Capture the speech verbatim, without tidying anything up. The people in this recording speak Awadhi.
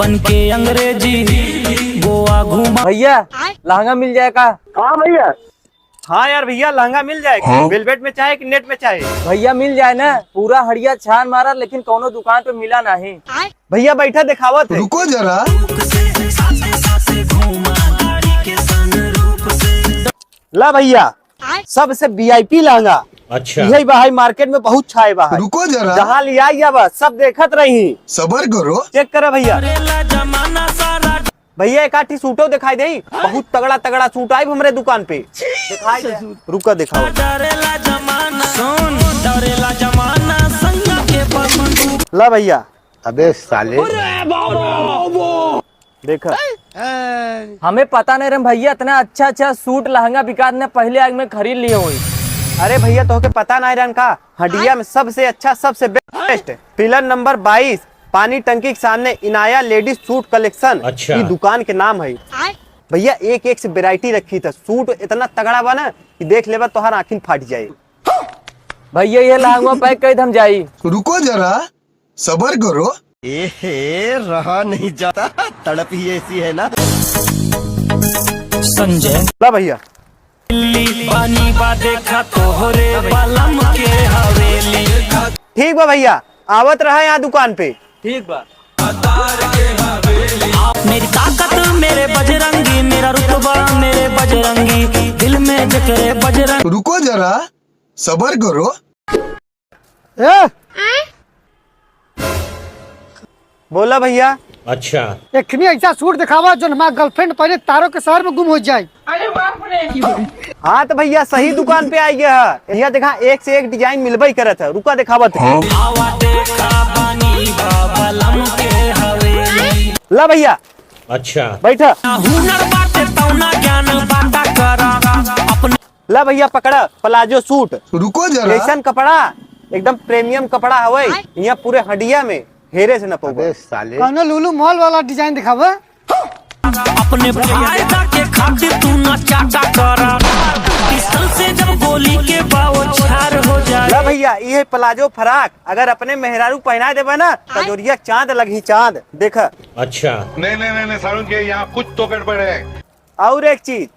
बन के अंग्रेजी गोवा घुमा। भैया, लहंगा मिल जाए का? हाँ भैया। हाँ यार भैया, लहंगा मिल जाए। हाँ। वेलवेट में चाहे कि नेट में चाहे? भैया, मिल जाए ना, पूरा हड़िया छान मारा, लेकिन कौनो दुकान पे मिला नहीं। भैया, बैठा, दिखावत है। रुको जरा। ला भैया, सबसे वीआईपी लहंगा। अच्छा। यही बा, हाई मार्केट में बहुत छाए बा। रुको जरा। जहाँ लिया बा, सब देखत रही। सबर करो। चेक करा भैया। भैया, एक आठी सूटो दिखाई दे, बहुत तगड़ा तगड़ा सूट आइब हमरे दुकान पे। दिखाई दे। रुका, दिखाओ। ला भैया। अबे साले। देखा, हमें पता नहीं रहे भैया, इतना अच्छा अच्छा सूट लहंगा बिकात ने पहले आग में खरीद लिए हुई। अरे भैया, तोहके पता नहीं रहन का, हंडिया में सबसे अच्छा, सबसे बेस्ट पिलर नंबर बाईस, पानी टंकी के सामने इनाया लेडीज सूट कलेक्शन, अच्छा। ई दुकान के नाम है। भैया, एक एक से वैरायटी रखी था, सूट इतना तगड़ा बा ना कि देख लेबा, तोहार आँखिन फाट जाए। भैया, ये लहंगा पैक कर दे, हम जाई। रुको जरा, सबर करो। ए हे, रहा नहीं जाता, तड़प ही ऐसी है ना। संजय। ला भैया। पानी बा देखा तोहरे बलम के हवेली। ठीक बा भैया, आवत रहा यहाँ दुकान पे। ठीक बा। मेरी ताकत मेरे बजरंगी, मेरा रुतबा मेरे बजरंगी, दिल में जकरे बजरंग। रुको जरा, सबर करो। ए? बोला भैया। अच्छा। एक ठनी ऐसा सूट दिखावा जो हमार गर्लफ्रेंड पहने तारों के शहर में गुम हो जाए। हाँ तो भैया, सही दुकान पे आई गया है। यहाँ देखा, एक से एक डिजाइन मिलबे करत है। रुका, दिखावत है। ला भैया। अच्छा। बैठा। हुनर बाटे तौना ज्ञान बाटा करा। अपने ला भैया, पकड़ा प्लाजो सूट। रुको जरा। जैसन कपड़ा, एकदम प्रीमियम कपड़ा हवे। आय। यहाँ पूरे हंडिया में हेरे से न पउबा। अबे साले। कौनो लुलु मॉल वाला डिजाइन दिखावा। अपने फायदा के खातिर तू ना चाटा करा। पिस्तल से जब गोली के बौछार हो जाए। ला भैया, ये प्लाजो फ्रॉक अगर अपने मेहरारू पहना देबा ना, तो आय। जोरिया चांद लगही चांद। देखा। अच्छा। नहीं, नहीं, नहीं, नहीं, सारुण के यहाँ कुछ तो गड़बड़ है। और एक चीज,